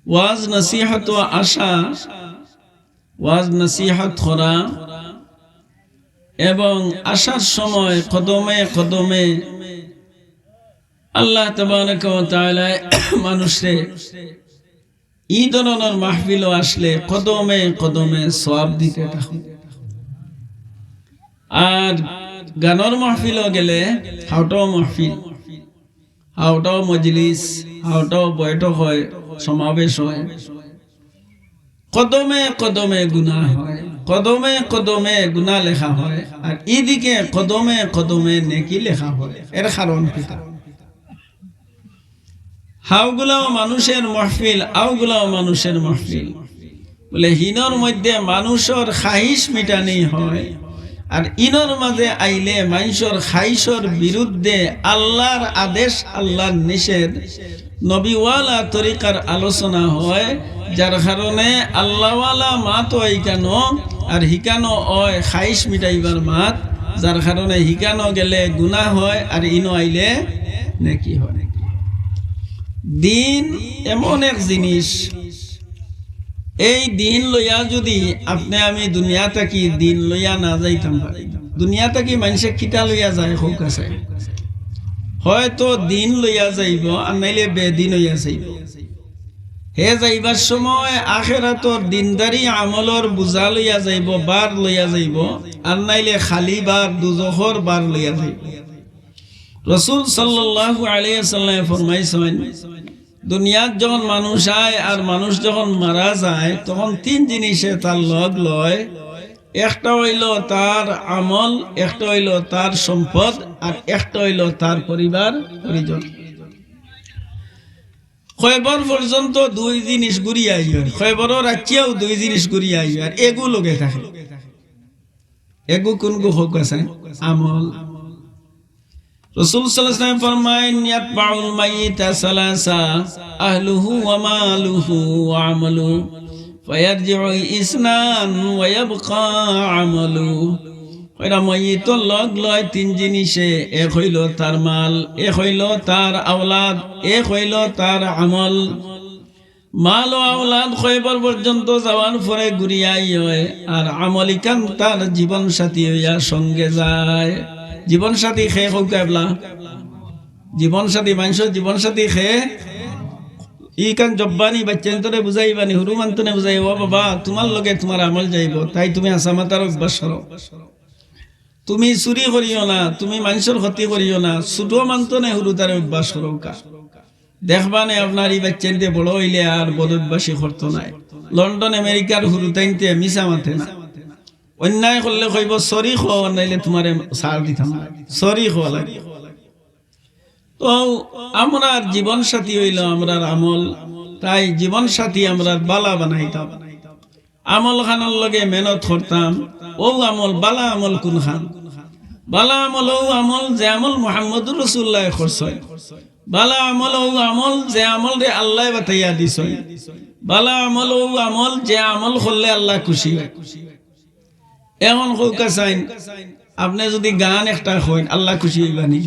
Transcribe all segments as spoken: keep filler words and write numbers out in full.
ওয়াজ নসিহত আসা, ওয়াজ নসিহত করা এবং আসার সময় কদমে কদমে আল্লাহ তাবারাকা ওয়া তাআলায় মানুষরে ই ধরনর মাহফিলো আসলে কদমে কদমে সওয়াব দিতে থাকইন। আর গানর মাহফিলো গেলে হাউটাও মাহফিল, হাউটাও মজলিস, হাউটাও বৈঠক হয়, সমাবেশ হয়, কদমে কদমে গুনাহ হয়, কদমে কদমে গুনাহ লেখা হয়, আর ইদিকে কদমে কদমে নেকি লেখা হয়। এর কারণ কিতা? হাউগুলাও মানুষের মাহফিল, আউগুলাও মানুষের মাহফিল। বুলে, হিনর মধ্যে মানুষর খাহিশ মিটানি হয়, আর ইনর মাঝে আইলে মানষর খাহিশর বিরুদ্ধে আল্লাহর আদেশ, আল্লাহর নিষেধ, নবীওয়ালা তরিকার আলোচনা হয়, যার কারণে আল্লাহওয়ালা মাত হয় ইকানো, আর হিকানো হয় খাহিশ মিটাইবার মাত, যার কারণে হিকানো গেলে গুনাহ হয়, আর ইনো আইলে নেকি হয়। দিন এমন এক জিনিস, এই দিন লইয়া যদি আপনে আমি দুনিয়া থাকি দিন লইয়া না যাইতাম পারি, দুনিয়া থাকি মানষে কিতা লইয়া যায়, কউক্কা চাই? হয়তো দিন লইয়া যাইবো, আর নাইলে বেদিন অইয়া যাইবো। হে যাইবার সময় আখেরাতর দিনদারি আমলর বুঝা লইয়া যাইবো, ভার লইয়া যাইবো, আর নাইলে খালি ভার, দুজখর ভার লইয়া যাইবো। রাসূল সাল্লাল্লাহু আলাইহি ওয়াসাল্লামে ফরমাইছইন, দুনিয়াত যখন মানুষ আয় আর মানুষ যখন মারা যায়, তখন তিন জিনিসে তার লগ লয়। একটা অইলো তার আমল, একটা অইলো তার সম্পদ, আর একটা অইলো তার পরিবার পরিজন। কয়বর পর্যন্ত দুই জিনিস ঘুরিয়া আইয়ার, কয়বরও রাখিয়াও দুই জিনিস ঘুরিয়া আইয়ার, এগু লগে থাকে। এগু কুনগু, কউক্কা চাই? আমল। রাসূল সাল্লাল্লাহু আলাইহি ওয়াসাল্লাম ফরমাইন, "ইয়াতবাউল মাইয়িতা সালাসা, আহলুহু ওয়া মালুহু ওয়া আমালু, ফায়ারজিউ ইসনান ওয়া ইয়াবকা আমালু।" কইরা মইয়িতর লগ লয় তিন জিনিসে, এক অইলো তার মাল, এক অইলো তার আওলাদ, এক অইলো তার আমল। মাল ও আওলাদ কয়বর পর্যন্ত যাওয়ার পরে ঘুরিয়া আয়, আর আমল ইখান তার জীবন সাথী অইয়া সঙ্গে যায়। জীবন সাথী কে, কউক্কা এবলা? জীবন সাথী, মানষর জীবন সাথী কে? ইখান জব্বানি, বাইচ্চাইন্তরে বুঝাইবানি, হুরু মানতনে বুঝাই, "ও বাবা, তুমার লগে তুমার আমল যাইবো, তাই তুমি হাছা মাতার অভ্যাস করো। তুমি চুরি করিও না, তুমি মানষর ক্ষতি করিও না, ছুটো মানতনে হুরুতারে অভ্যাস করউক্কা।" দেখবানে আপনার ই বাইচ্চাইন্তে বড় অইলে আর বদভ্যাসি করতো নায়। লন্ডন আমেরিকার হুরুতাইন্তে মিছা মাতে না। অন্যায় করলে কইবো, "Sorry কও, নাইলে তুমারে ছাড় দিতাম না। Sorry কওয়া লাগে।" তো আমরার জীবন সাথী অইলো আমরার আমল, তাই জীবন সাথী আমরার বালা বানাইতাম। আমল খানর লগে মেহনত করতাম, অউ আমল, বালা আমল কুন খান? বালা আমল অউ আমল যে আমল মুহাম্মদুর রাসূলুল্লায় করছইন। বালা আমল অউ আমল যে আমলরে আল্লায় বাতাইয়া দিছইন। বালা আমল অউ আমল যে আমল করলে আল্লাহ খুশি অয়। এখন কউক্কা চাইন, আপনে যুদি গান একটা কইন, আল্লাহ খুশি অইবা নি?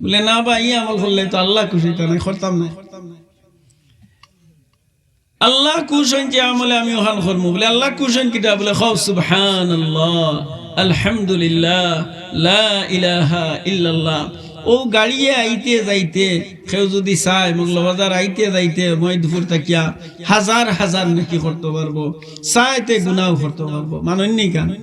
বুলে, "না বা, ই আমল করলে তো আল্লাহ খুশি অইতা নায়, করতাম না।" আল্লাহ খুশ অইন যে আমলে আমি অখান করমু। বুলে, "আল্লাহ খুশ অইন কিতা?" বুলে, "কও, সুবহানাল্লাহ, আলহামদুলিল্লাহ, লা ইলাহা ইল্লাল্লাহ।" অউ গাড়িয়ে আইতে যাইতে কেউ যুদি চায়, মৌলভীবাজার আইতে যাইতে মইদপুর থাকিয়া হাজার হাজার নেকি করতো পারবো, চাইতে গুনাও করতো পারবো। মানইন নি ইখান?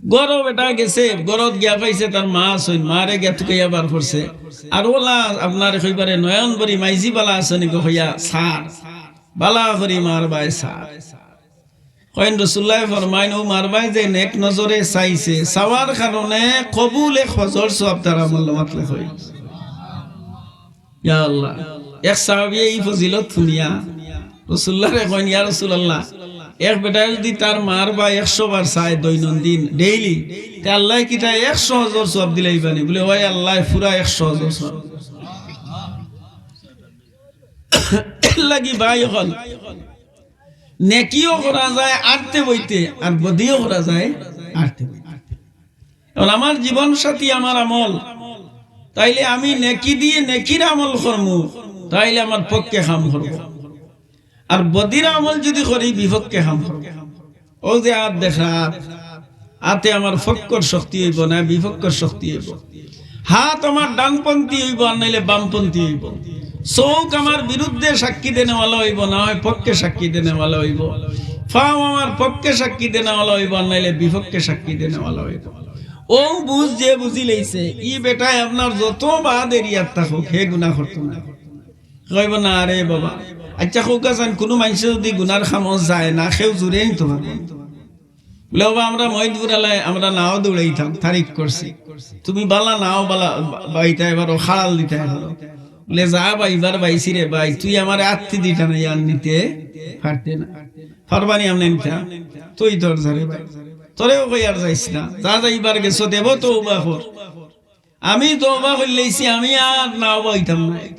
ঘরো বেটা গেছে, ঘরত গিয়া পাইছে তার মা আছইন, মারে গেত কইয়া বার করছে। আর অলা আপনারে কইবারে নয়ন ভরি মাইজি বালা আছে নি গো কইয়া চার, বালা করি মার বায় চার। কইন রাসূলুল্লায় ফরমাইন, অউ মার বায় যে নেক নজরে চাইছে, চাওয়ার কারণে কবুল এক হজর সওয়াব তার আমলনামাত লেখা অইছে। ইয়া আল্লাহ, এক সাহাবিয়ে ই ফজিলত হুনিয়া রাসূলুল্লাহরে কইন, "ইয়া রাসূলুল্লাহ, এক বেটায় যুদি তার মার বায় একশো বার চায় দৈনন্দিন, daily, তে আল্লায় কিতা একশো হজর সওয়াব দিলাইবা নি?" বুলে, "ওই আল্লাহ, পুরা একশো হজর সওয়াব।" এর লাগি ভাই অকল, নেকিও করা যায় আটতে বইতে, আর বদিও করা যায় আটতে বইতে। এখন আমার জীবন সাথী আমার আমল, তাইলে আমি নেকি দিয়ে নেকির আমল করমু, তাইলে আমার পক্ষে কাম করবো। আর বদির আমল যুদি করি, বিপক্ষে কাম করবো। অউ যে আত দেখরা, আতে আমার পক্ষর শক্তি অইবো না বিপক্ষর শক্তি অইবো। হাত আমার ডানপন্থী অইবো আর নাইলে বামপন্থী অইবো। চউখ আমার বিরুদ্ধে সাক্ষী দেনেওয়ালা অইবো, না হয় পক্ষে সাক্ষী দেনেওয়ালা অইবো। পাও আমার পক্ষে সাক্ষী দেনেওয়ালা অইবো আর নাইলে বিপক্ষে সাক্ষী দেনেওয়ালা অইবো। অউ বুঝ যে বুঝিলাইছে, ই বেটায় আপনার যত বাদ এরিয়াত থাকউক, হে গুনা করতো না। কইবো, "না রে বাবা।" আচ্ছা, কউক্কা চাইন, কুনু মানষে যুদি গুনার কামো যায় না, কেউ জুরে নিতো পারবো না। বলে, "বাবা, আমরা মহিদপুর আলায় আমরা নাও দৌড়াইতাম, তারিখ করছি। তুমি বালা নাও বালা বা-, বাইতা এবার ও খাড়াল দিতা এবার।" বলে, "যা বাইবার বাইছি রে ভাই, তুই আমারে আত্তি দিতা না, ইয়ার নিতে পারতে না। পারবানি আমনে নিতা? তুই ধর যা রে ভাই।" তোরেও কই আর যাইস না, যা যাইবার গেছো দেবো তো উবা কর। আমি তওবা করিলাইছি, আমি আর নাও বাইতাম নায়,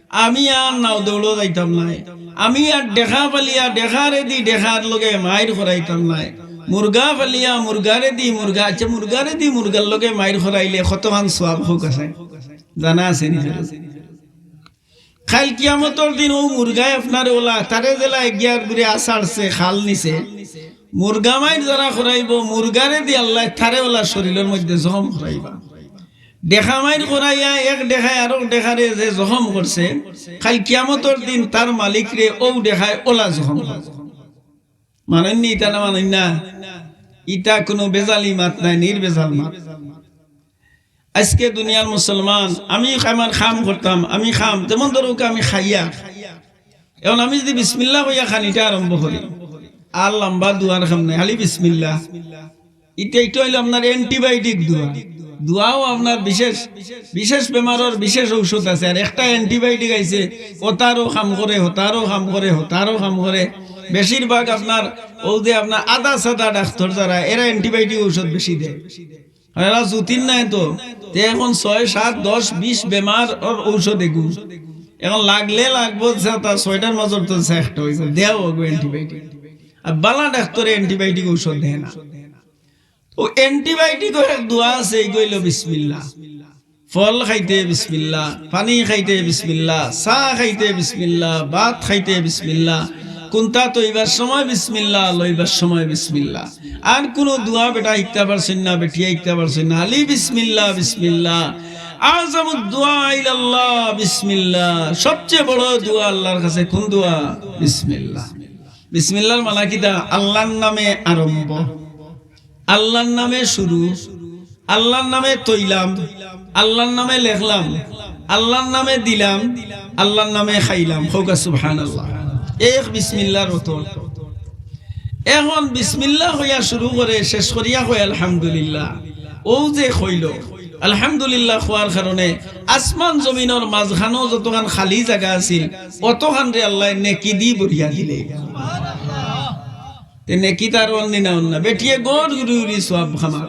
আমি আর নাও দৌড়ো যাইতাম নায়। আমি আর ডেকা পালিয়া ডেকারে দি ডেকার লগে মাইর করাইতাম নায়। মুরগা পালিয়া মুরগারে দি মুরগা, আচ্ছা, মুরগারে দি মুরগার লগে মাইর করাইলে কতখান সওয়াব কউক্কা চাইন, জানা আছে নি? কাইল কিয়ামতর দিন অউ মুরগায় আপনারে অলা, তারে যেলা এগিয়ার ঘুরে আছাড়ছে, খাল নিছে, মুরগা মাইর যারা করাইবো, মুরগারে দি আল্লায় তারে অলা শরীলর মধ্যে জখম করাইবা। ডেকা মাইর করাইয়া এক ডেকায় আরক ডেকারে যে জখম করছে, কাইল কিয়ামতর দিন তার মালিকরে অউ ডেকায় অলা জখম করবো। মানইন নি ইতা না মানইন না? ইতা কুনু বেজালি মাত নায়, নির্বেজাল মাত। আইজকে দুনিয়ার মুসলমান, আমি আমার কাম করতাম, আমি কাম, যেমন ধরউক্কা আমি খাইয়ার। এখন আমি যুদি বিসমিল্লাহ কইয়া খানিটা আরম্ভ করি, আর লাম্বা দোয়ার কাম নাই, খালি বিসমিল্লাহ। ইটা, ইটা অইলো আপনার antibiotic দোয়া। দোয়াও আপনার বিশেষ, বিশেষ বেমারর বিশেষ ঔষধ আছে। আর একটা antibiotic আইছে, অতারও কাম করে, হতারও কাম করে, হতারও কাম করে। বেশিরভাগ আপনার অউ যে আপনার আদা সাদা ডাক্তার যারা, এরা antibiotic ঔষধ বেশি দেয়। আর এরা যুতির নায় তো, তে এখন ছয়, সাত, দশ, বিশ বেমারর ঔষধ এগু। এখন লাগলে লাগবো যে তার ছয়টার মাজর তো একটা অইবো, দেও অগু antibiotic। আর বালা ডাক্তারে antibiotic ঔষধ দেয় না। অউ antibiotic-র এক দোয়া আছে, ইগু অইলো বিসমিল্লাহ। ফল খাইতে বিসমিল্লাহ, পানি খাইতে বিসমিল্লাহ, চা খাইতে বিসমিল্লাহ, ভাত খাইতে বিসমিল্লাহ, কুন্তা থইবার সময় বিসমিল্লাহ, লইবার সময় বিসমিল্লাহ। আর কুনু দোয়া বেটা হিকতা পারছইন না, বেটিয়ে হিকতা পারছইন না, খালি বিসমিল্লাহ, বিসমিল্লাহ। আজামুদ দোয়া ইলাল্লাহ বিসমিল্লাহ। সবচেয়ে বড় দোয়া আল্লাহর কাছে কুন দোয়া? বিসমিল্লাহ। বিসমিল্লাহর মানা কিতা? আল্লাহর নামে আরম্ভ। আল্লাহর নামে শুরু, আল্লাহর নামে তইলাম, আল্লাহর নামে লেখলাম, আল্লাহর নামে দিলাম, আল্লাহর নামে খাইলাম। কউক্কা সুবহানাল্লাহ। এক বিসমিল্লাহর অর্থ। এখন বিসমিল্লাহ কইয়া শুরু করে, শেষ করিয়া কয় আলহামদুলিল্লাহ। অউ যে কইলো, আলহামদুলিল্লাহ কওয়ার কারণে আসমান জমিনর মাজখানো যতখান খালি জাগা আছিল, অতখানরে আল্লায় নেকি দি ভরিয়া দিলে। তে নেকি তার অন্যি না অন্য। বেটিয়ে ঘর ঘুরি ঘুরি সওয়াব কামার।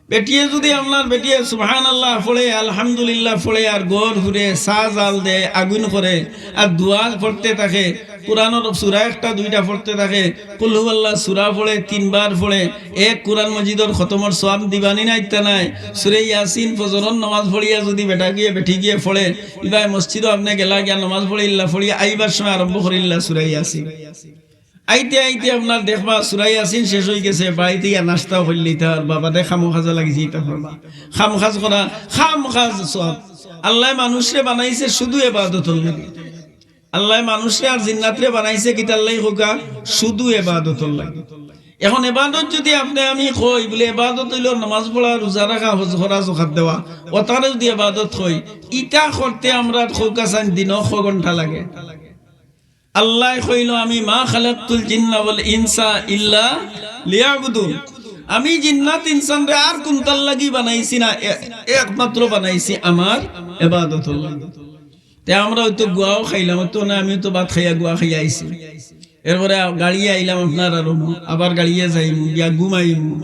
বেটিয়ে যুদি আপনার বেটিয়ে সুবহানাল্লাহ পড়ে, আলহামদুলিল্লাহ পড়ে, আর ঘর ঘুরে, চা জাল দেয়, আগুন করে, আর দোয়া পড়তে থাকে, কুরআনর সূরা একটা দুইটা পড়তে থাকে, কুল হুয়াল্লাহ সূরা পড়ে, তিনবার পড়ে, এক কুরআন মজিদর খতমর সওয়াব দিবানি না ইতা নায়। সূরা ইয়াসিন ফজরর নামাজ পড়িয়া যুদি বেটা গিয়ে, বেটি গিয়ে পড়ে, ইবায় মসজিদো আপনে গেলা গিয়া নামাজ পড়িল্লা, পড়িয়া আইবার সময় আরম্ভ করিল্লা সূরা ইয়াসিন। আইতে আইতে আপনার দেখবা সূরা ইয়াসিন শেষ অইগেছে, বাড়িত ইয়া নাস্তাও করিলিতা, আর বাবাদে কামো কাজো লাগিযাইতা পারবা। কাম কাজ করা, কাম কাজ সওয়াব। আল্লায় মানুষরে বানাইছে শুধু এবাদতর লাগি। আল্লায় মানুষরে আর জিন্নাতরে বানাইছে কিতার লাগি কউক্কা? শুধু এবাদতর লাগি। এখন এবাদত যুদি আপনে আমি কই, বুলে এবাদত অইলো নামাজ পড়া, রোজা রাখা, হজ করা, যাকাত দেওয়া, অতারে যুদি এবাদত কই, ইতা করতে আমরার কউক্কা চাইন দিনো ক ঘন্টা লাগে? আল্লায় কইলো, "আমি মা খালাকতুল জিন্না ওয়াল ইনসা ইল্লা লিয়াবুদুন।" আমি জিন্নাত ইনসানরে আর কুন্তার লাগি বানাইছি না, এ-, একমাত্র বানাইছি আমার এবাদতর লাগি। তে আমরা অইতো গুয়াও খাইলাম, অইতো না, আমি তো ভাত খাইয়া গুয়া খাইয়া আইছি। এরপরে আ-, গাড়িয়ে আইলাম আপনার আর অমু, আবার গাড়িয়ে যাইমু, গিয়া ঘুমাইমু,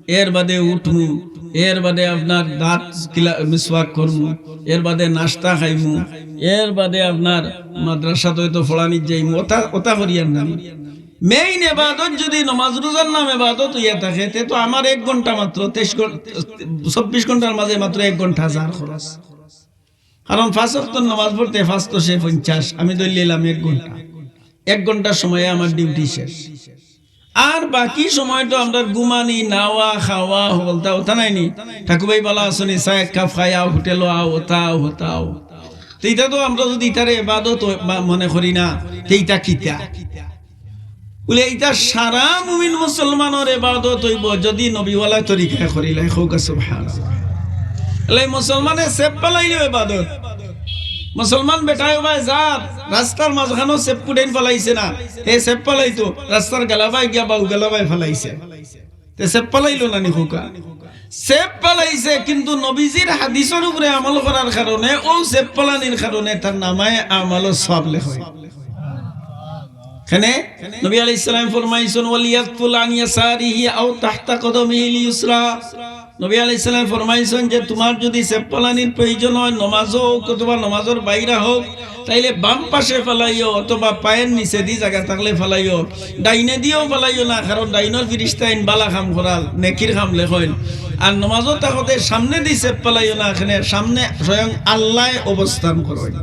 এর বাদে উঠমু, এর বাদে আপনার দাঁত কিলা, মিসওয়াক করমু, এর বাদে নাস্তা খাইমু, এর বাদে আপনার মাদ্রাসাত অইতো পড়ানিত যাইমু, অতা, অতা করিয়ার না। Main এবাদত যুদি নমাজ রোজার নাম এবাদত অইয়া থাকে, তে তো আমার এক ঘন্টা মাত্র, তেইশ ঘন-, চব্বিশ ঘন্টার মাঝে মাত্র এক ঘন্টা যার খরচ। কারণ পাঁচ ওয়াক্তর নমাজ পড়তে পাঁচ দশে পঞ্চাশ, আমি ধরিলাইলাম এক ঘন্টা। এক ঘন্টার সময়ে আমার ডিউটি শেষ। আর বাকি সময় তো আমরার ঘুমানি, নাওয়া, খাওয়া, হকলতা, ওতা নায়নি? ঠাকুভাই ভালা আছনি? চা এক কাপ খাইয়া হোটেলো আও, ওতা আও, ওতা আও। তে ইতা তো আমরা যুদি ইতারে এবাদত মনে করি না, তে ইতা কিতা? বুলে, ইতা সারা মুমিন মুসলমানর এবাদত অইবো যুদি নবীওয়ালা তরিকায় করিলায়। কউক্কা সুবহানাল্লাহ। এলাই মুসলমানে সেফ ফালাইলেও এবাদত। মুসলমান বেটায় ওবায় যার, রাস্তার মাঝখানো সেফ কুটাইন ফালাইছে না, হে সেফ ফালাইতো, রাস্তার গালাবায় গিয়া বাউ গালাবায় ফালাইছে। তে সেফ ফালাইলো না নি কউক্কা? সেফ ফালাইছে, কিন্তু নবীজির হাদিসর উপরে আমল করার কারণে, অউ সেফ ফালানির কারণে তার নামায়ে আমালো সওয়াব লেখা অয়। কেনে নবী আলাইহিস সালাম ফরমাইছইন, "ওয়ালিয়াতফুল আন ইয়াসারিহি আও তাহতা কদমিহিল ইউসরা।" নবী আলাইহিস সালাম ফরমাইছইন যে, তুমার যুদি সেফ ফালানির প্রয়োজন অয়, নমাজো অউক অথবা নমাজর বাইরা অউক, তাইলে বাম পাশে ফালাইও অথবা পায়ের নিচেদি জাগা থাকলে ফালাইও, ডাইনেদিও ফালাইও না, কারণ ডাইনর ফিরিস্তাইন ভালা কাম করার, নেকির কাম লেখইন। আর নমাজো থাকতে সামনেদি সেফ ফালাইও না, কেনে সামনে স্বয়ং আল্লায় অবস্থান করইন।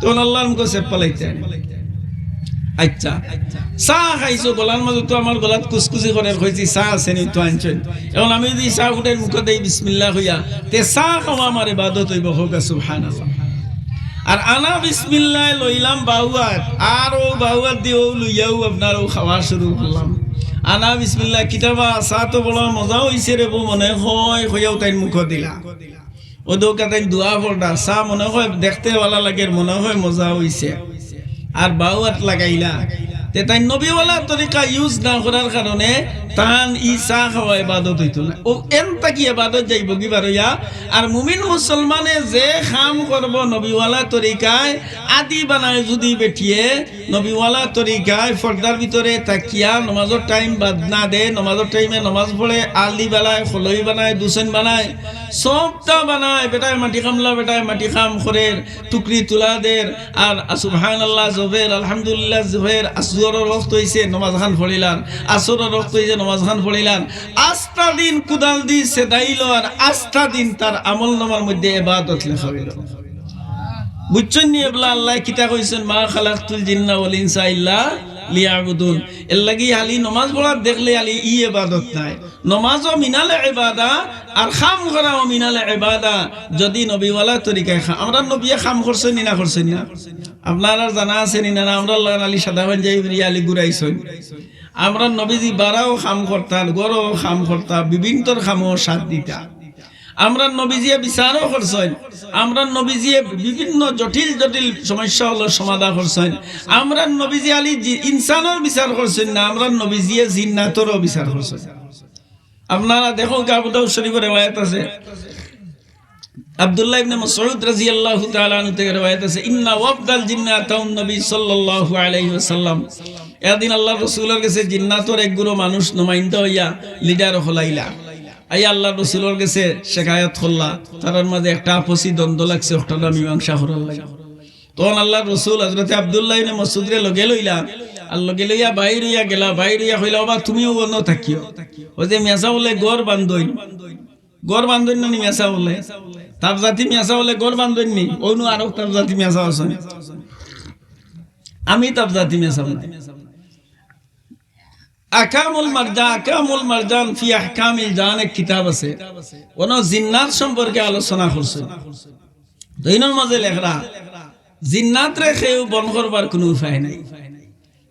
তখন আল্লার মুখো সেফ ফালাইতে অয়। আইচ্ছা, চা খাইছো, গলার মাঝে তো আমার গলাত কুসকুসি করের, কইছি চা আছে নি, তো আনছইন। এখন আমি যুদি চা ফুটাইন মুখো দেই বিসমিল্লাহ কইয়া, তে চা খাওয়া আমার ইবাদত অইবো, কউক্কা সুবহানাল্লাহ। আর আনা বিসমিল্লাহ লইলাম বাউ আত, আর অউ বাউ আতদি অউ লইয়াউ আপনার অউ খাওয়া শুরু করলাম। আনা বিসমিল্লাহ, কিতাবা চা তো বড় মজা অইছে রে বউ, মনে অয়, কইয়াউ তাইন মুখো দিলা। অউ দেউক্কা তাইন দোয়া পড়রা, চা মনে অয় দেখতে ভালা লাগের, মনে অয় মজা অইছে। আর বাউ আত লাগাইলা, তে তাইন নবীওয়ালা তরিকা use না করার কারণে তান ই চা খাওয়া ইবাদত অইতো না। অউ এন থাকি ইবাদত যাইবোগি বারইয়া। আর মুমিন মুসলমানে যে কাম করবো নবীওয়ালা তরিকায়, আদি বানায় যুদি বেটিয়ে নবীওয়ালা তরিকায় পর্দার ভিতরে থাকিয়া নমাজর টাইম বাদ না দে, নমাজর টাইমে নমাজ পড়ে, আলি বানায়, খলই বানায়, দুসন বানায়, সবতা বানায়, বেটায় মাটি কামলা, বেটায় মাটি কাম করের, টুকরি তুলা দের, আর সুবহানাল্লাহ জপের, আলহামদুলিল্লাহ জপের, আসরর ওয়াক্ত অইছে, নমাজ খান পড়িলার, আসরর ওয়াক্ত অইছে, নমাজ খান পড়িলার, আস্তা দিন কুদালদি ছেদাইলো, আর আস্তা দিন তার আমল নামার মধ্যে এবাদত লেখা অইলো। বুঝছইন নি? এবলা আল্লায় কিতা কইছইন, "মা খালাকতুল জিন্না ওয়াল ইনসা ইল্লা লিয়াবুদুন।" এরলাগি খালি নমাজ পড়ার দেখলে খালি ই এবাদত নায়। নমাজও মিনাল এবাদা, আর কাম করাও মিনাল এবাদা। যুদি নবীওয়ালা তরিকায় কা-, আমরার নবীয়ে কাম করছইন নি না করছইন না? আপনারার জানা আছে নি না? না, আমরার লাখান খালি সাদা পাঞ্জাবি পরিয়া খালি ঘুরাইছইন। আমরার নবীজি বারাও কাম করতা, ঘরও কাম করতা, বিভিন্নর কামও সাথ দিতা। আমরার নবীজিয়ে বিচারও করছইন, আমরার নবীজিয়ে বিভিন্ন জটিল জটিল সমস্যা অকলর সমাধান করছইন। আমরার নবীজিয়ে খালি জি-, ইনসানর বিচার করছইন না, আমরার নবীজিয়ে জিন্নাতরও বিচার করছইন। আপনারা দেখউক্কা, আবু দাউদ শরীফর রেওয়ায়াত আছে, আব্দুল্লাহ ইবনে মাসউদ রাদিয়াল্লাহু তাআলা আনহু থাকি রেওয়ায়াত আছে, "ইন্না ওয়াফদাল জিন্নি আতাউন নবী সাল্লাল্লাহু আলাইহি ওয়াসাল্লাম।" একদিন আল্লার রসুলর গেছে জিন্নাতর এক গুরু মানুষ নুমাইন্দা অইয়া, লিডার অকল আইলা। আইয়া আল্লার রসুলর গেছে শেকায়ত করলা, তারার মাঝে একটা আপসি দ্বন্দ্ব লাগছে, অটার মীমাংসা করার লাগি। তখন আল্লার রসুল হযরতে আব্দুল্লাহ ইবনে মাসউদরে লগে লইলা, আর লগে লইয়া বাইর অইয়া গেলা, বাইর অইয়া কইলা, "ওবা, তুমিও অনো থাকিও।" অউ যে মিয়াসাব অকলে ঘর বান্ধইন, ঘর বান্ধইন না নি মিয়াসাব অকলে? তাপজাতি মিয়াসাব অকলে ঘর বান্ধইন নি? অউ নু আরক তাপজাতি মিয়াসাব আছইন। আমি তাপজাতি মিয়াসাব নায়। আহকামুল মারজা-, আহকামুল মারজান ফি আহকামিল জান এক কিতাব আছে, অনো জিন্নাত সম্পর্কে আলোচনা করছে। তো ইনোর মাঝে লেখরা, জিন্নাতরে কেউ বন্ধ করবার কুনু উপায় নাই।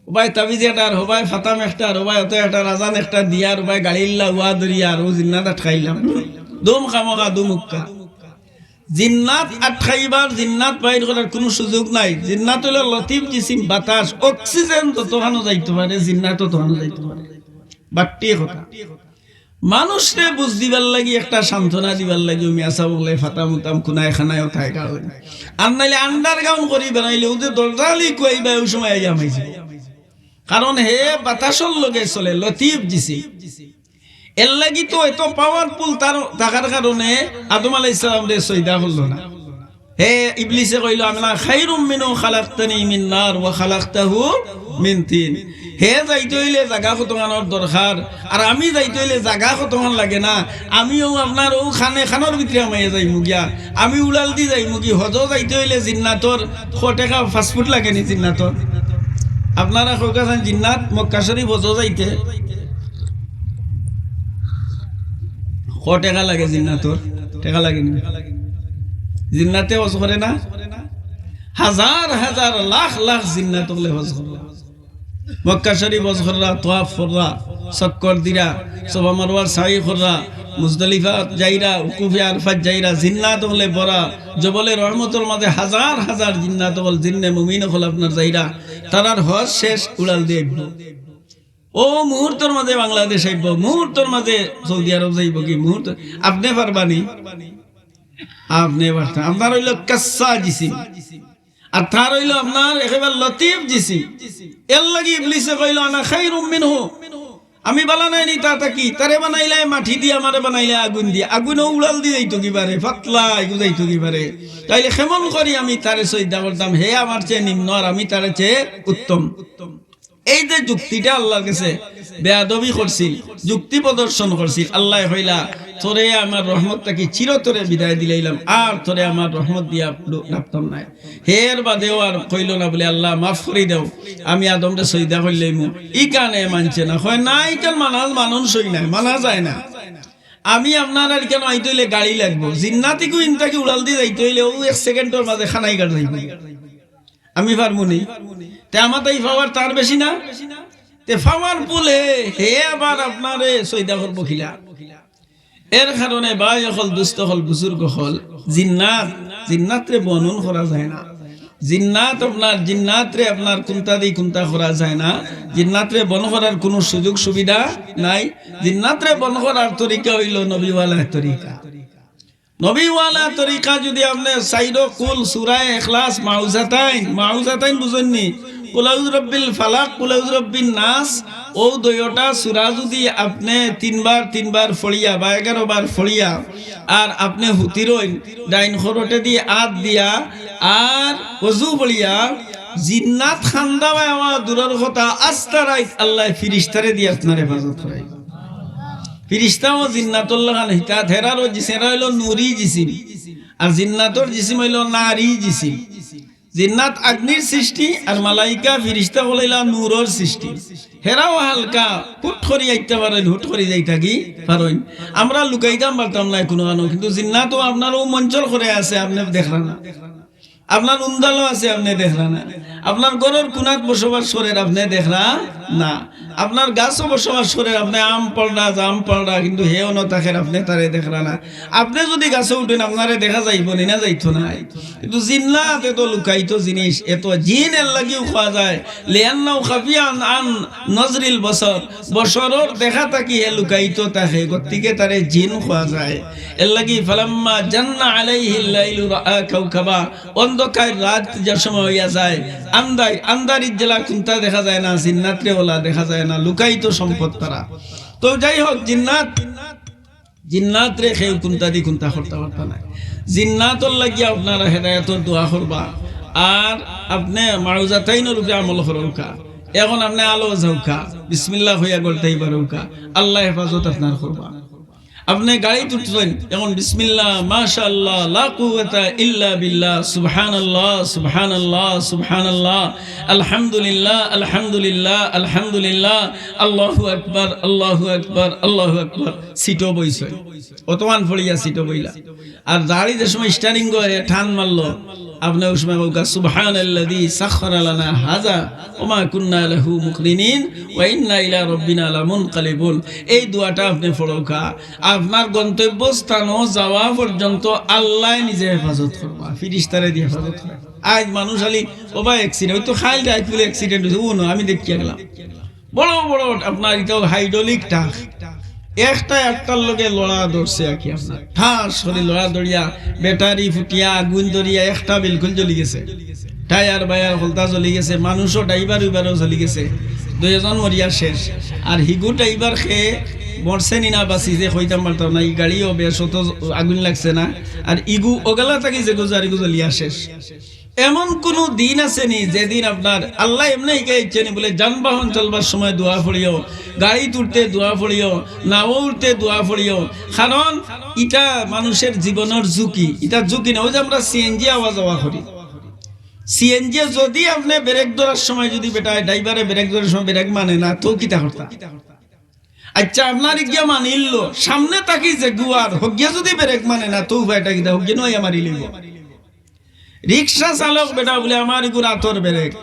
ওবায় তাবিজ একটার, ওবায় ফাতাম একটার, ওবায় অত একটার, আজান একটা দিয়ার, ওবায় গাড়িল্লা উয়া ধরিয়ার, অউ জিন্নাত আটকাইলাম। দুম খামোখা, দুম উক্কা। জিন্নাত আটকাইবার, জিন্নাত বাইর করার কুনু সুযোগ নাই। জিন্নাত অইলো লতিফ জিসিম, বাতাস, অক্সিজেন যতখানো যাইতো পারে, জিন্নাত ততখানো যাইতো পারে। বাট্টি কথা। মানুষরে বুঝ দিবার লাগি, একটা সান্ত্বনা দিবার লাগি, অউ মিয়াসাব অকলে ফাতাম উতাম কুনায় খানায়ও থাইকা অইন। আর নাইলে underground করি বানাইলে, অউ যে দরজা আলি কুয়াইবা, অউ সময় আইয়া হামাইছে। কারণ হে বাতাসর লগে চলে, লতিফ জিসিম। এরলাগি তো এত powerful তার থাকার কারণে আদম আলাইহিস সালামরে সইদা করলো না। হে ইবলিসে কইলো, "আনা খাইরুম মিনহু খালাকতানি মিন নার ওয়া খালাকতাহু মিন তিন।" হে যাইতে অইলে জাগা কতখানর দরকার, আর আমি যাইতে অইলে জাগা কতখান লাগে না। আমিও আপনার অউ খানে খানর ভিতরে হামাইয়া যাইমু গিয়া, আমি উড়াল দি যাইমু গি। হজো যাইতে অইলে জিন্নাতর কটেকা পাঁচ ফুট লাগে নি জিন্নাতর? আপনারা কউক্কা চাইন জিন্নাত মক্কা শরীফ হজো যাইতে ক টেকা লাগে জিন্নাতর? টেকা লাগে নি? জিন্নাতে হজ করে না? হাজার হাজার লাখ লাখ জিন্নাত অকলে হজ করে। মক্কা শরীফ হজ কররা, তওয়াফ কররা, চক্কর দিরা, সাফা মারওয়ার সাই কররা, মুজদালিফাত যাইরা, উকুফে আরফাত যাইরা, জিন্নাত অকলে ভরা, জবলে রহমতর মাঝে হাজার হাজার জিন্নাত অকল, জিন্নে মুমিন অকল আপনার যাইরা, তারার হজ শেষ, উড়াল দিয়া আইবো। ও মুহূর্তর মাঝে বাংলাদেশ আইবো, মুহূর্তর মাঝে সৌদি আরব যাইবো কি মুহূর্ত? আপনে পারবা নি? আপনে পারতা। আপনার অইলো কাসা জিসিম, আর তার অইলো আপনার একেবারে লতিফ জিসিম। এর লাগি ইবলিসে কইলো, "আনা খাইরুম মিনহু।" আমি বালা নায় নি তা থাকি? তারে বানাইলায় মাটি দি, আমারে বানাইলায় আগুন দি। আগুনও উড়াল দি যাইতো কিবারে, পাতলা ইগু যাইতো কিবারে। তাইলে কেমন করি আমি তারে সইজদা করতাম? হে আমার চেয়ে নিম্ন আর আমি তারে চেয়ে উত্তম। এই যে যুক্তিটা আল্লার গেছে বেয়াদবি করছিল, যুক্তি প্রদর্শন করছিল, আল্লায় কইলা, "তোরে আমার রহমত থাকি চিরতরে বিদায় দিলাইলাম, আর তোরে আমার রহমত দিয়া রাখতাম নায়।" হের বাদেও আর কইলো না বুলে, "আল্লা, মাফ করি দেও, আমি আদমরে সইজদা করিলাইমু।" ইখানে মানছে না, কয়, "না, ইখান মানা, মানুষ হই নায়, মানা যায় না। আমি আপনার আর ইখান আইতে অইলে গাড়ি লাগবো, জিন্নাত ইগু ইন থাকি উড়াল দি যাইতে অইলে অউ এক সেকেন্ডর মাঝে খানাই কাট যাইবো, আমি পারমু নি।" তে আমার তাই পাওয়ার তার বেশি না? তে পাওয়ারফুল হে, হে আবার আপনারে সইজদা করবো কিলা? এর কারণে ভাই অকল, দুস্ত অকল, বুজুর্গ অকল, জিন্নাত, জিন্নাতরে বর্ণন করা যায় না। জিন্নাত আপনার, জিন্নাতরে আপনার কুন্তা দি কুন্তা করা যায় না। জিন্নাতরে বর্ণন করার কুনু সুযোগ সুবিধা নাই। জিন্নাতরে বর্ণন করার তরিকা অইলো নবীওয়ালা তরিকা। নবীওয়ালা তরিকা যদি আপনে চাইরো কুল, সূরা ইখলাস, মাউজাতাইন, মাউজাতাইন বুঝইন নি? কুল আউযু রব্বিল ফালাক, কুল আউযু রব্বিন নাস, অউ দুইওটা সূরা যদি আপনে তিনবার তিনবার পড়িয়া বা এগারো বার পড়িয়া আর আপনে হুতিরইন, ডাইন খরটে দি আত দিয়া আর অজু পড়িয়া, জিন্নাত কান্দা বায় আমার দূরর কথা, আস্তা রাইত আল্লায় ফিরিস্তারে দি আপনার হেফাজত করাইবো। ফিরিস্তাও জিন্নাতর লাখান হিতাত, হেরারও জিস-, হেরা অইলো নুরি জিসিম, আর জিন্নাতর জিসিম অইলো নারি জিসিম। জিন্নাত আগ্নির সৃষ্টি, আর মালাইকা ফিরিস্তা অইলা নুরর সৃষ্টি। হেরাও হালকা, হুট করি আইতা পারইন, হুট করি যাইতা কি পারইন। আমরা লুকাইতাম পারতাম নায় কুনু কানো, কিন্তু জিন্নাতও আপনার অউ মঞ্চর করে আছে, আপনে দেখরা না। আপনার উন্দালো আছে, আপনে দেখরা না। আপনার ঘরর কুনাত বসবাস করের, আপনে দেখরা না। আপনার গাছো বসবাস করের, আপনে আম পাড়রা, জাম পাড়রা, কিন্তু হে অনো থাকের, আপনে তারে দেখরা না। আপনে যদি গাছো উঠইন, আপনারে দেখা যাইবো নি? না, যাইতো নায়। কিন্তু জিন্নাত এত লুকায়িত জিনিস, এত জিন এর লাগিও কওয়া যায়, লিআন্নাহু খাফিয়ান আন নজরিল বসর, বসরর দেখা থাকি হে লুকায়িত থাকে, গতিকে তারে জিন কওয়া যায়। এর লাগি ফালাম্মা জান্না আলাইহিল লাইলু রাআ কাওকাবা, অন্ধকার রাইত যে সময় অইয়া যায়, আন্দাই-, আন্দারির জেলা কুন্তা দেখা যায় না, জিন্নাতরে অলা দেখা যায় না, লুকায়িত সম্পদ তারা। তো যাই হোক, জিন্নাত, জিন্নাতরে কেউ কুন্তা দি কুন্তা করতা পারতা নায়। জিন্নাতর লাগিয়া আপনারা হেদায়েতর দোয়া করবা, আর আপনে মাউজাতাইনর উপরে আমল করউক্কা। এখন আপনে আলো যাউক্কা, বিসমিল্লাহ কইয়া গলতাই বারউক্কা, আল্লায় হেফাজত আপনার করবা। আপনে গাড়িত উঠছইন, এখন বিসমিল্লাহ, মাশাআল্লাহ, লা কুওয়াতা ইল্লা বিল্লাহ, সুবহানাল্লাহ, সুবহানাল্লাহ, সুবহানাল্লাহ, আলহামদুলিল্লাহ, আলহামদুলিল্লাহ, আলহামদুলিল্লাহ, আল্লাহু আকবার, আল্লাহু আকবার, আল্লাহু আকবার। সিটো বইছইন, অতমান পড়িয়া সিটো বইলা। আর গাড়ি যে সময় স্টারিং করে টান মারলো, আপনে অউ সময় কউক্কা, "সুবহানাল্লাযী সাখখারা লানা হাযা ওয়া মা কুন্না লাহু মুকরিনিন ওয়া ইন্না ইলা রাব্বিনা লামুনকালিবুন।" এই দোয়াটা আপনে পড়উক্কা। আপনার গন্তব্যস্থানো যাওয়া পর্যন্ত আল্লায় নিজে হেফাজত করবা, ফিরিস্তারে দি হেফাজত করবা। আইজ মানুষ খালি, "ও ভাই, accident অইতো, কাইল রাইত বুলে accident অইছে।" অউ না, আমি দেখিয়া গেলাম। বড় বড় আপনার ইতা হাইড্রোলিক ট্রাক, একটা একটার লগে লড়া ধরছে আর কি, আপনার ঠাস করি লড়া ধরিয়া, ব্যাটারি ফুটিয়া, আগুন ধরিয়া, একটা বিলকুল জ্বলি গেছে, টায়ার বায়ার হলতা জ্বলি গেছে, মানুষও, ড্রাইভার উইভারও জ্বলি গেছে, দুইজন মরিয়া শেষ। আর হিগু ড্রাইভার কে মরছে নি না বাঁচি যে কইতাম পারতাম না, ই গাড়িও বেশ অত আগুন লাগছে না, আর ইগু অগালা থাকি যেগু যার ইগু জ্বলিয়া শেষ। এমন কুনু দিন আছে নি যেদিন আপনার আল্লায় এমনে হিকাইছে নি বুলে যানবাহন চলবার সময় দোয়া পড়িও, গাড়িত উঠতে দোয়া পড়িও, নাও উঠতে দোয়া পড়িও? কারণ ইটা মানুষের জীবনর ঝুঁকি, ইটা ঝুঁকি না। অউ যে আমরা সিএনজি আওয়া যাওয়া করি, সিএনজি যদি আপনে ব্রেক ধরার সময় যদি বেটায় ড্রাইভারে ব্রেক ধরার সময় ব্রেক মানে না, তো কিতা করতা? আচ্ছা, আপনার ইগিয়া মানিল, সামনে থাকি যেগু আর হগিয়ে যদি ব্রেক মানে না, তো উপায়টা কিতা? হগিয়ে নয়া মারি লইব। রিক্সা চালক বেটা বুলে, "আমার ইগুর আতর ব্রেক,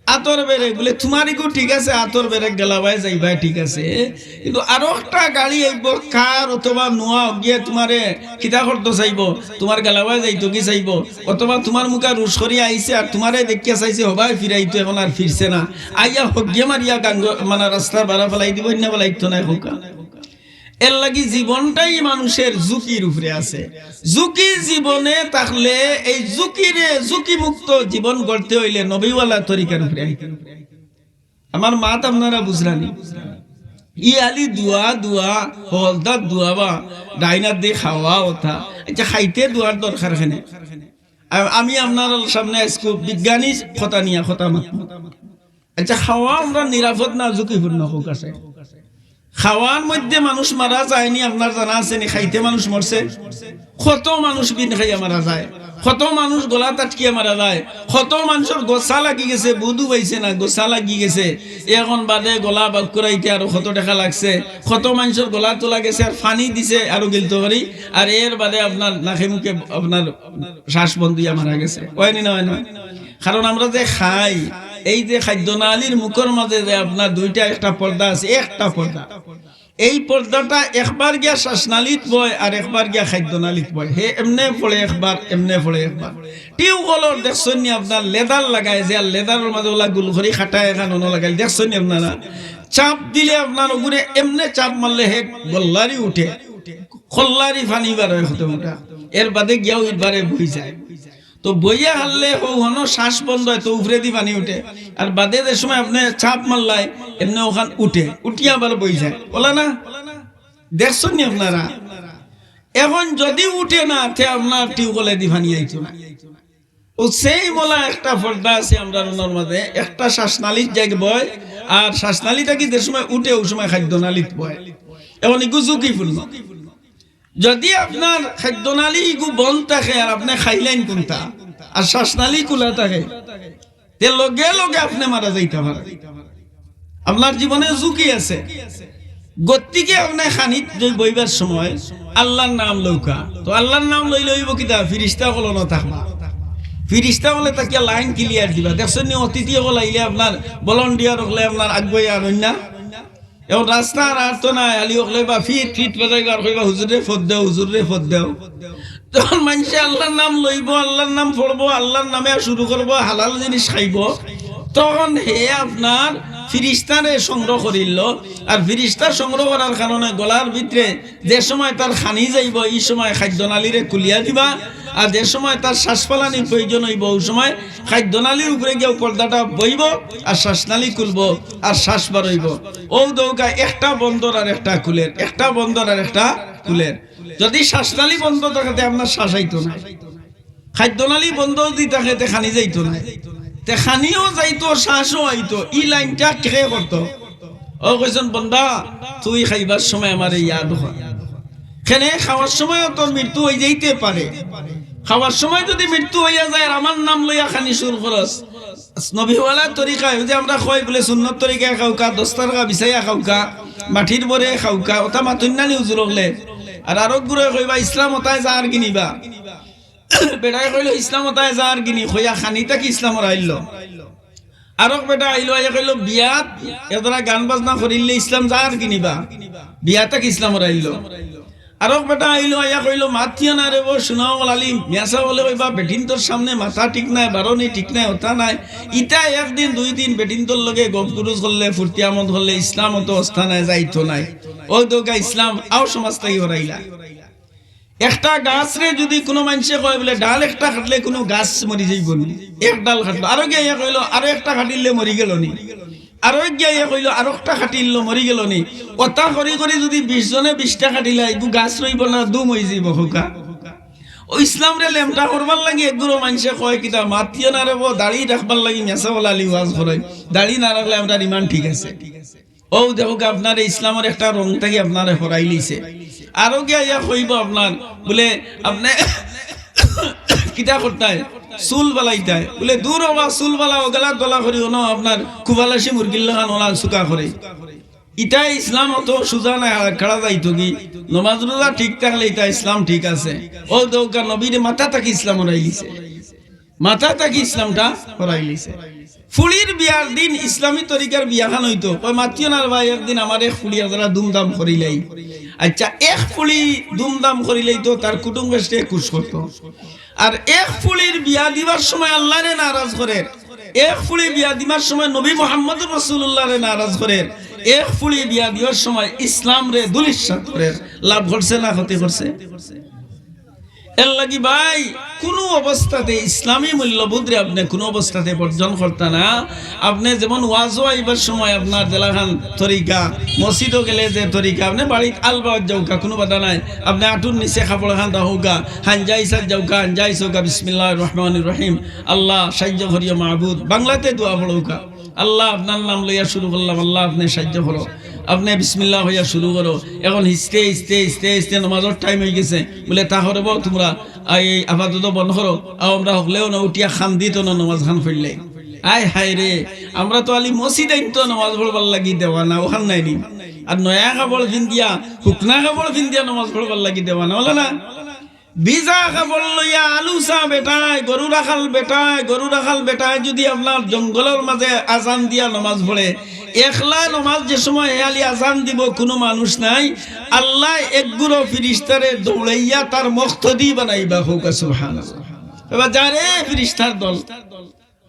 আতর ব্রেক।" বুলে, "তুমার ইগু ঠিক আছে, আতর ব্রেক গেলাবায় যাইবায় ঠিক আছে, কিন্তু আরো একটা গাড়ি আইব, কার অথবা নোয়া, হগিয়ে তুমারে কিতা করতো চাইব, তুমার গেলাবায় যাইতো কি চাইব, অথবা তুমার মুখা রুশ করি আইছে আর তুমারে দেখিয়া চাইছে, হবায় ফিরাইতো, এখন আর ফিরছে না, আইয়া হগিয়ে মারিয়া গাঙ্গ মানে রাস্তার বারা ফালাই দিব, না ফালাইতো না, কউক্কা।" এর লাগি জীবনটাই মানুষের ঝুঁকির উপরে আছে। ঝুঁকি জীবনে থাকলে এই ঝুঁকিরে, ঝুঁকিমুক্ত জীবন গড়তে অইলে নবীওয়ালা তরিকার উপরে আইতে অইব। আমার মাত আপনারা বুঝরা নি? ই আলি দোয়া, দোয়া, হলদার দোয়া বা ডাইনার দি খাওয়া অতা। আচ্ছা, খাইতে দোয়ার দরকার কেনে? আ-, আমি আপনার সামনে আইজকু বিজ্ঞানী কথা নিয়া কথা মাতমু। আচ্ছা, খাওয়া আমরা নিরাপদ না ঝুঁকিপূর্ণ? কউক্কা চাই। খাওয়ার মধ্যে মানুষ মারা যায়নি, আপনার জানা আছে নি? খাইতে মানুষ মরছে। কত মানুষ বিন খাইয়া মারা যায়, কত মানুষ গলাত আটকিয়া মারা যায়, কত মানুষর গোসা লাগি গেছে, বুধু পাইছে না, গোসা লাগি গেছে। এখন বাদে গলা বাক করাইতে আরো কত টেকা লাগছে, কত মানুষর গলা তোলা গেছে, আর পানি দিছে আরো গিলতো করি, আর এর বাদে আপনার নাকে মুখে আপনার শ্বাস বন্ধ অইয়া মারা গেছে। অয়নি না, অয় না? কারণ আমরা যে খাই, এই যে খাদ্যনালীর মুখর মাঝে যে আপনার দুইটা একটা পর্দা আছে, একটা পর্দা, এই পর্দাটা একবার গিয়া শ্বাসনালীত বয় আর একবার গিয়া খাদ্যনালীত বয়। হে এমনে পড়ে একবার, এমনে পড়ে একবার। টিউবওয়েলর দেখছইন নি আপনার লেদার লাগায়, যে আর লেদারর মাঝে ওলা গুল করি কাটা এখান অনো লাগাইল, দেখছইন নি আপনারা? চাপ দিলে আপনার ওগুরে এমনে চাপ মারলে হে গল্লারি উঠে, কল্লারি পানি বার অয় কত উঠা, এর বাদে গিয়া ওই বারে বই যায়। তো বইয়া হারলে হো হনো শ্বাস বন্ধ অয়, তো উপরেদি পানি উঠে। আর বাদে যে সময় আপনে চাপ মারলায়, এমনে ওখান উঠে, উঠিয়া আবার বই যায়, ওলা না? দেখছইন নি আপনারা? এখন যদি উঠে না, তে আপনার টিউবওয়েলেদি পানি আইতো না। ও সেই মোলা একটা পর্দা আছে আমরার অনর মাঝে, একটা শ্বাসনালীত যাই বয়, আর শ্বাসনালী থাকি যে সময় উঠে, ওই সময় খাদ্যনালীত বয়। এখন ইগু ঝুঁকিপূর্ণ। যদি আপনার খাদ্যনালী ইগু বন্ধ থাকে আর আপনে খাইলাইন কুনটা, আর শ্বাসনালী খুলা থাকে, তে লগে লগে আপনে মারা যাইতা পারে। আপনার জীবনে ঝুঁকি আছে। গতিকে আপনে খানিত যে বইবার সময় আল্লার নাম লউক্কা। তো আল্লার নাম লইলে অইব কিতা? ফিরিস্তা অকল অনো থাকবা। ফিরিস্তা অকলে থাকিয়া লাইন ক্লিয়ার দিবা। দেখছইন নি, অতিথি অকল আইলে আপনার ভলান্টিয়ার অকলে আপনার আগুয়াইয়া আনইন না? এখন রাস্তা আর, আর তো নাই, আলি অকলে বা ফিট ফিট বাজাইবা আর কইবা, "হুজুররে ফদ দেও, হুজুররে ফদ দেও।" তখন মানষে আল্লার নাম লইব, আল্লার নাম পড়ব, আল্লার নামে শুরু করব, হালাল জিনিস খাইব। তখন হে আপনার ফিরিস্তারে সংগ্রহ করিল, আর ফিরিস্তা সংগ্রহ করার কারণে গলার ভিতরে যে সময় তার খানি যাইব, এই সময় খাদ্যনালীরে খুলিয়া দিবা, আর যে সময় তার শ্বাস ফালানির প্রয়োজন অইব, ওই সময় খাদ্যনালীর উপরে গিয়া পর্দাটা বইব, আর শ্বাসনালী খুলব, আর শ্বাস বার অইব। ও দৌকা একটা বন্ধর আর একটা খুলের, একটা বন্ধর আর একটা খুলের। যদি শ্বাসনালী বন্ধ থাকে, তে আপনার শ্বাস আইতো না। খাদ্যনালী বন্ধ যদি থাকে, তে খানি যাইতো না। তে খানিও যাইতো, শ্বাসও আইতো। ই লাইনটা কে করতো? ও কইছইন, "বন্দা, তুই খাইবার সময় আমারে ইয়াদ কর।" কেনে খাওয়ার সময়ও তোর মৃত্যু অই যাইতে পারে। খাওয়ার সময় যদি মৃত্যু অইয়া যায় আর আমার নাম লইয়া খানি শুরু করস, নবীওয়ালা তরিকায়, ওই যে আমরা কই বুলে সুন্নত তরিকায় খাউক্কা, দস্তরখা বিছাইয়া খাউক্কা, মাটির ভরে খাউক্কা, ওটা মাতইন না নি হুজুর অকলে। আর আরক গুরে কইবা, "ইসলাম ওটায় যার গিনিবা।" বেটায় কইলো, "ইসলাম ওটায় যার গিনি," কইয়া খানি থাকি ইসলাম হরাইল। আরক বেটা আইলো, আইয়া কইলো, "বিয়াত এতরা গান বাজনা করিলে ইসলাম যার গিনিবা।" বিয়া থাকি ইসলাম হরাইল। আরক বেটা আইলো, আইয়া কইলো, "মাতিও না রে বো, শোনাও বলালি, মিয়াসা বলে কইবা, বেটিন্তর সামনে মাথা ঠিক নাই, বারনি ঠিক নাই, ওটা নাই।" ইটা একদিন দুই দিন বেটিন্তর লগে গপ গুরুজ করলে, ফুর্তি আমোদ করলে, ইসলাম অত অস্তা নাই, যাইতো নাই। ও দৌকা ইসলাম, আও সমাজ থাকি হরাইলা। একটা গাছরে যদি কোনো মানষে কয় বুলে, "ডাল একটা কাটলে কোনো গাছ মরি যাইব নি?" এক ডাল কাটলো, আরো গিয়া ইয়া কইলো, "আরো একটা কাটিলে মরি গেল নি?" আরো গিয়া ইয়া কইলো, "আরো একটা কাটিল, মরি গেল নি?" ওটা করি করি যদি বিশ জনে বিশটা কাটিলা, এগু গাছ রইব না, দুম অই যাইব কউক্কা। ও ইসলামরে লেমটা করবার লাগি এগুলো মানষে কয় কিতা, "মাতিও না রে বো, দাড়ি রাখবার লাগি মেসাওয়ালা আলী ওয়াজ করে, দাড়ি না রাখলে আমরার ইমান ঠিক আছে।" ও দেখউক্কা, আপনারে ইসলামর একটা রং থাকি আপনারে হরাইলিছে। আরো গিয়া ইয়া কইব আপনার, বুলে, "আপনে কিতা করতায়?" চুল ফালাইতায়। বুলে, "দূর অবা, চুল ফালা, অগুলা দলা করিও না, আপনার কুবালাসি মুরগির লাখান অলা চুকা করে।" ইতায় ইসলাম অত সুজা নায়, আর খাড়া যাইতো কি? নমাজ রোজা ঠিক থাকলে ইতা ইসলাম ঠিক আছে। অউ দেউক্কা নবীরে মাথা থাকি ইসলাম হরাইলিছে, মাথা থাকি ইসলামটা হরাইলিছে। ফুড়ির বিয়ার দিন ইসলামী তরিকার বিয়াখান অইতো, কয়, "মাতিও না রে ভাই, একদিন আমার এক ফুড়ি আজারা ধুমধাম করিলাই।" আচ্ছা, এক ফুড়ি ধুমধাম করিলাই তো তার কুটুম গোষ্ঠী খুশ করতো। আর এক ফুড়ির বিয়া দিবার সময় আল্লাহরে নারাজ করের, এক ফুড়ি বিয়া দিবার সময় নবী মুহাম্মদুর রাসূলুল্লাহরে নারাজ করের, এক ফুড়ি বিয়া দিবার সময় ইসলামরে ধূলিসাৎ করের, লাভ করছে না ক্ষতি করছে? এর লাগি ভাই, কুনু অবস্থাতে ইসলামী মূল্যবোধরে আপনে কুনু অবস্থাতে বর্জন করতা না। আপনে যেমন ওয়াজো আইবার সময় আপনার যেলাখান তরিকা, মসজিদো গেলে যে তরিকা, আপনে বাড়িত আলবাওয়াত যাউক্কা, কুনু বাধা নাই। আপনে আটুর নিচে কাপড় খান রাখউক্কা, হাঞ্জাইসাত যাউক্কা, হাঞ্জাইস অউক্কা, বিসমিল্লাহির রহমানির রহিম, আল্লাহ সাহায্য করিও মাবুদ, বাংলাতে দোয়া পড়উক্কা। আল্লাহ, আপনার নাম লইয়া শুরু করলাম, আল্লাহ, আপনে সাহায্য করো। আপনে বিসমিল্লাহ কইয়া শুরু করো। এখন হিসতে, হিসতে, হিসতে, হিসতে নমাজর টাইম অইগেছে। বুলে, "তা করো বা তুমরা, এই আপাতত বন্ধ করো।" আও আমরা হকলেও না উঠিয়া কান্দিত না নমাজ খান পড়লে। আয় হায় রে, আমরা তো আলি মসজিদ আইনতো নমাজ পড়বার লাগি দেওয়ানা, অখান নায় নি? আর নয়া কাপড় ফিন্দিয়া, হুকনা কাপড় ফিন্দিয়া নমাজ পড়বার লাগি দেওয়ানা, অলা না? ভিজা কাপড় লইয়া আলুচা বেটায়, গরু রাখাল বেটায়, গরু রাখাল বেটায় যুদি আপনার জঙ্গলর মাঝে আজান দিয়া নমাজ পড়ে, একলা নমাজ যে সময় হে আলি আজান দিবো, কুনু মানুষ নাই, আল্লায় এক গুরু ফিরিস্তারে দৌড়াইয়া তার মুক্তাদি বানাইবা। কউক্কা সুবহানাল্লাহ। এবার যারে ফিরিস্তার দল,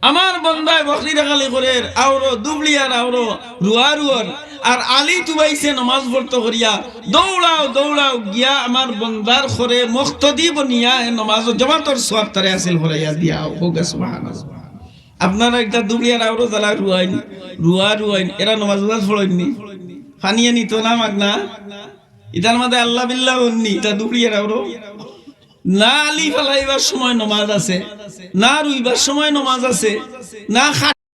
আমার বন্দায় বকরি রাখালি করের, আওরো দুবড়ি আর আওরো রুয়া রুয়ার, আর আলি তুবাইছে নমাজ পড়তো করিয়া, দৌড়াও, দৌড়াও, গিয়া আমার বন্দার ঘরে মুক্তাদি বনিয়া হে নমাজ জমাতর সওয়াব তারে হাসিল করাইয়া দিয়াও। কউক্কা সুবহানাল্লাহ। আপনারা একটা দুবড়ি আর আওরো যারা রুয়াইন, রুয়া রুয়াইন, এরা নমাজ নমাজ পড়ইন নি? পানিয়ে নিতো না মাগনা? ইতার মাঝে আল্লাহ বিল্লাহ অইন নি, ইতা দুবড়ি আর আওরো। না আলি ফালাইবার সময় নমাজ আছে, না রুইবার সময় নমাজ আছে, না